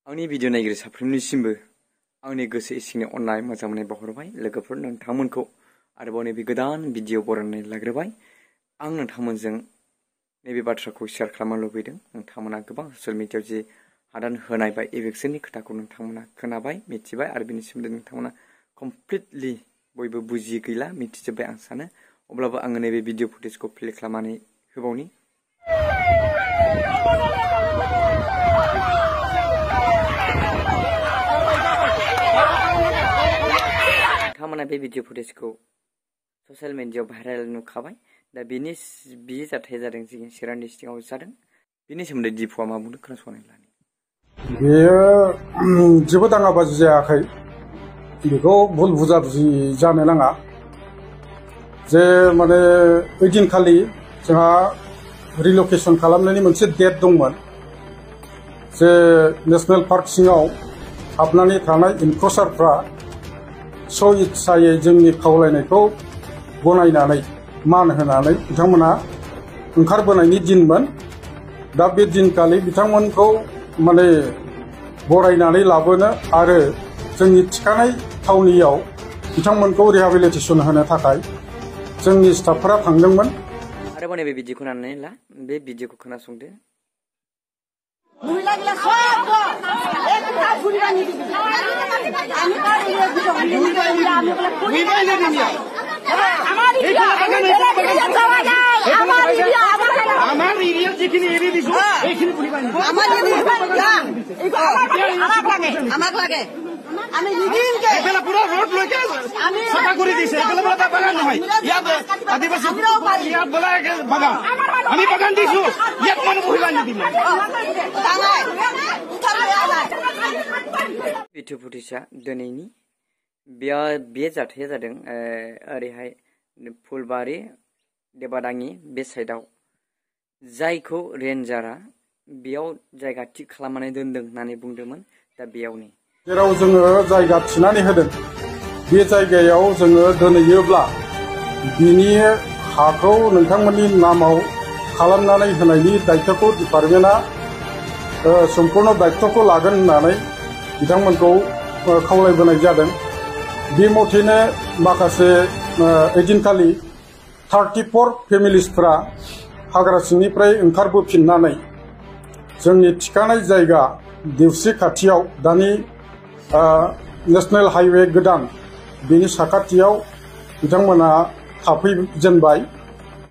आंनि भिडिअ नायगिरि साफ्रोमनिसिमबो आंनि गोसो इसिंनि अननाय मोजां मोननाय बावहरबाय लोगोफोर नोंथांमोनखौ आरोबाव नैबे गोदान भिडिअ बरायनानै लाग्रोबाय आं नोंथांमोनजों नैबे बाथ्राखौ शेयार खालामनो लुबैदों नोंथांमोना गोबां ससियेल मिडियायाव जे हादान होनाय बा इभिक्सननि खोथाखौ नोंथांमोना खोनाबाय मिथिबाय आरो बेनि सोमोन्दै नोंथांमोना कमप्लिटलि बयबो बुजि गैला मिथिजोब्बाय आं सानो अब्लाबो आङो नैबे भिडिअ फुटेजखौ प्ले खालामनानै होबावनि नोंथांमोना बे भिडिअ फुटेजखौ ससियेल मिडियायाव भाइरेल नुखाबाय दा बे जाथाया जादों जोंनि चिरां डिस्ट्रिक्टआव जादों बेनि सोमोन्दै दिपुआ मा बुंदों खोनासंनानै लानि बेयो जेबो दाङाबाजि जायाखै बेखौ भुल बुजाबुजि जानो नाङा जे माने ओइदिनखालि जोंहा रिलकेसन खालामनायनि मोनसे डेट दंमोन जे नेशनेल पार्क सिङाव हाबनानै थानाय इनक्रचारफ्रा इच्छायै जोंनि खावलायनायखौ गनायनानै मान होनानै बिथांमोना ओंखारबोनायनि दिनमोन दा बे दिनखालि बिथांमोनखौ माने बरायनानै लाबोनो आरो जोंनि थिखानाय थावनियाव बिथांमोनखौ रिहेबिलिटेसन होनो थाखाय जोंनि स्टाफफोरा थांदोंमोन आरोबाव नैबे भिडिअखौ नायनानै ला बे भिडिअखौ खोनासंदो আমি নিদিনকে এবেলা পুরো রোড লইকে আমি সাফা করে দিছে এবেলা বলা বাগান নহয় ইয়াত আদিবাসী ইয়াত বলা বাগান আমি বাগান দিছো ইয়াত মানুষ মহিলা নিদিম তাঙাই উঠালে আলাই भिडिअ फुटेजआ दिनैनि बे जाथाया जादों ओरैहाय फुलबारि देबादाङि बे साइडआव जायखौ रेन्जारा बेयाव जायगा थि खालामनानै दोनदों होननानै बुंदोंमोन दा बेयावनि जेराव जोङो जायगा थिनानै होदों बे जायगायाव जोङो दोनहैयोब्ला बिनि हाखौ नोंथांमोननि नामाव खालामनानै होनायनि दायित्वखौ डिपार्टमेन्टआ सम्पूर्ण दायित्वखौ लागोन होननानै बिथांमोनखौ खावलायबोनाय जादों बे मथेनो माखासे ओइदिनखालि 34 फेमिलिसफोरा हाग्रा सिंनिफ्राय ओंखारबोफिननानै जोंनि थिखानाय जायगा देवसि खाथियाव दानि नेशनेल हाइवे गोदान बेनि साखाथियाव बिथांमोना थाफैजेनबाय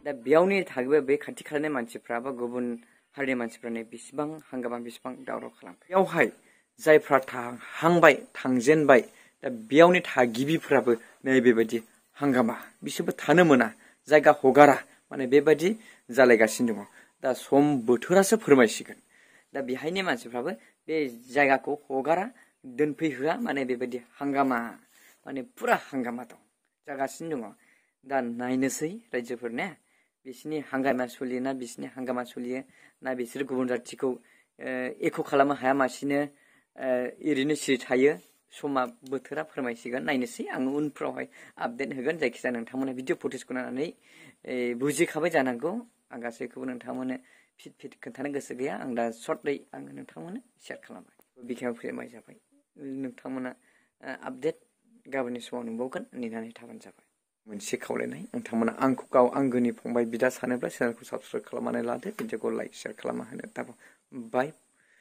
दा बेयावनि थागिबा बे खाथि खालानि मानसिफ्रा बा गुबुन हारिनि मानसिफ्रानो बेसेबां हांगामा बेसेबां दावराव खालामो बेयावहाय जायफ्रा थांहांबाय थांजेनबाय दा बेयावनि थागिबिफ्राबो नैबेबायदि हांगामा बिसोरबो थानो मोना जायगा हगारा माने बेबायदि जालायगासिनो दङ दा सम बोथोरासो फोरमायसिगोन दा बेहायनि मानसिफ्राबो बे जायगाखौ हगारा दोनफैहोआ माने बेबायदि हांगामा माने पुरा हांगामा दं जागासिनो दङ दा नायनोसै रायजोफोर ने बिसिनि हांगामा सोलियो ना बिसिनि हांगामा सोलियो ना बिसोर गुबुन जाथिखौ एख' खालामनो हाया मासिनो ओरैनो सिरि थायो समा बोथोरा फोरमायसिगोन नायनोसै आङो उनफ्रावहाय आपडेट होगोन जायखिजाया नोंथांमोना भिडिअ फुटेजखौ नायनानै बुजिखाबाय जानांगौ आं गासैखौबो नोंथांमोननो फिट खोन्थानो गोसो गैया आं दा सर्टयै आङो नोंथांमोननो शेयार खालामबाय बेखेवना फोरमाय जाबाय नोंथांमोना आपडेट गाबोननि समाव नुबावगोन नेनानै थाबानो जाबाय मोनसे खावलायनाय नोंथांमोना आंखौ गाव आंगोनि फंबाय बिदा सानोब्ला चेनेलखौ साबस्क्राइब खालामनानै लादो भिडिअखौ लाइक शेयार खालामना होनो बाय